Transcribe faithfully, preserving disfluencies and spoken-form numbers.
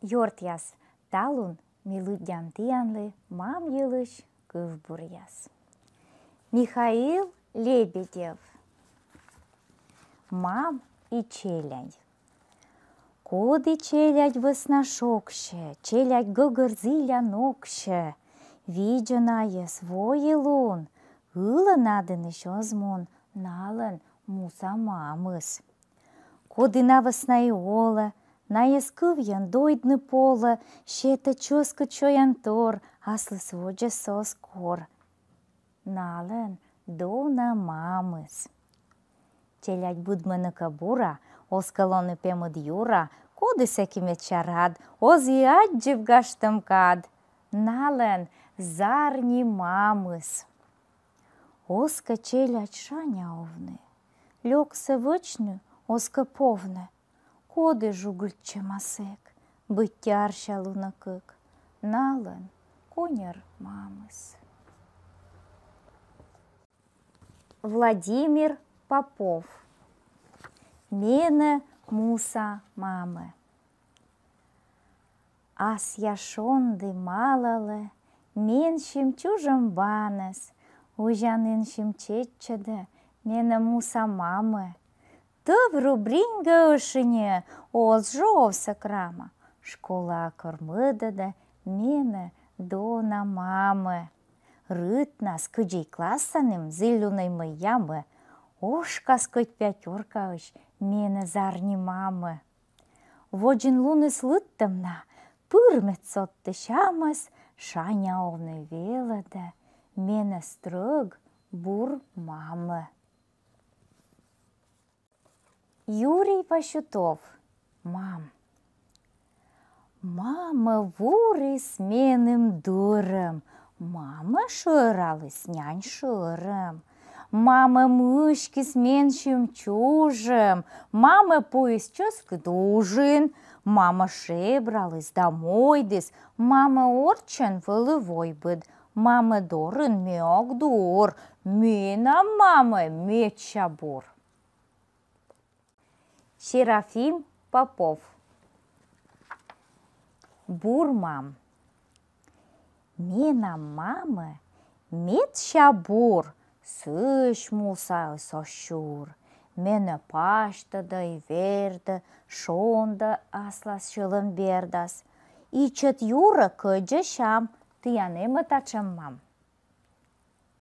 Ёртъяс, талун ми лыддям тіянлы мам йылысь кывбуръяс. Михаил Лебедев. Мам и челядь. Коді челядь вӧсна шогсьӧ, челядь гӧгӧр зіля ноксьӧ. Видзӧ найӧс во и лун, ылӧ на дінысь оз мун, налӧн муса мамыс. Коді на вӧсна и олӧ, найӧс кывйӧн дойдны полӧ, сетӧ чӧскыд сёянтор, аслыс водзӧссӧ оз кор. Налӧн дона мамыс. Челядь быдмӧны кӧ бура, оз кӧ лоны пемыд юра, коді сэки медся рад, оз и аддзыв гажтӧм кад. Налӧн зарни мамыс. Оз кӧ челядь шаня овны, лёксӧ вӧчны оз кӧ повны. Коді жугыльтчӧма сэк, быттьӧ арся лунӧ кык, налӧн коньӧр мамыс. Владимир Попов. Менӧ муса мамӧ. Асъя шонді малалӧ менсьым чужӧм банӧс, узянінсьым чеччӧдӧ менӧ муса мамӧ. Тӧвру бриньгӧ ӧшиньӧ, оз жӧ овсӧ крама. Школаӧ кор мӧдӧдӧ менӧ дона мамӧ. Рытнас, кыдзи и классаным, зіль лунӧй мӧйямӧ. Ошкас кӧть пятёркаысь менӧ зарни мамӧ. Водзын луныс лыдтӧм на, пыр мед содтӧ сямӧс, шаня овны велӧдӧ менӧ стрӧг бур мамӧ. Юрий Васютов. Мам. Мамӧ вурис меным дӧрӧм, мамӧ шӧраліс нянь шӧрӧм. Мамӧ мыськис менсьым чужӧм, мамӧ пуис чӧскыд ужин, мамӧ шебраліс да мойдіс, мамӧ орччӧн вӧлі войбыд, мамӧ дорын ме ог дур, менам мамӧ медся бур. Серафим Попов. Бур мам. Менам мамӧ медся бур, сыысь мусаыс оз сюр. Менӧ пасьтӧдӧ и вердӧ, шондӧ аслас сьӧлӧм бердас. Ичӧт юрӧ кӧдзӧ сям, тіян эм-ӧ татшӧм мам?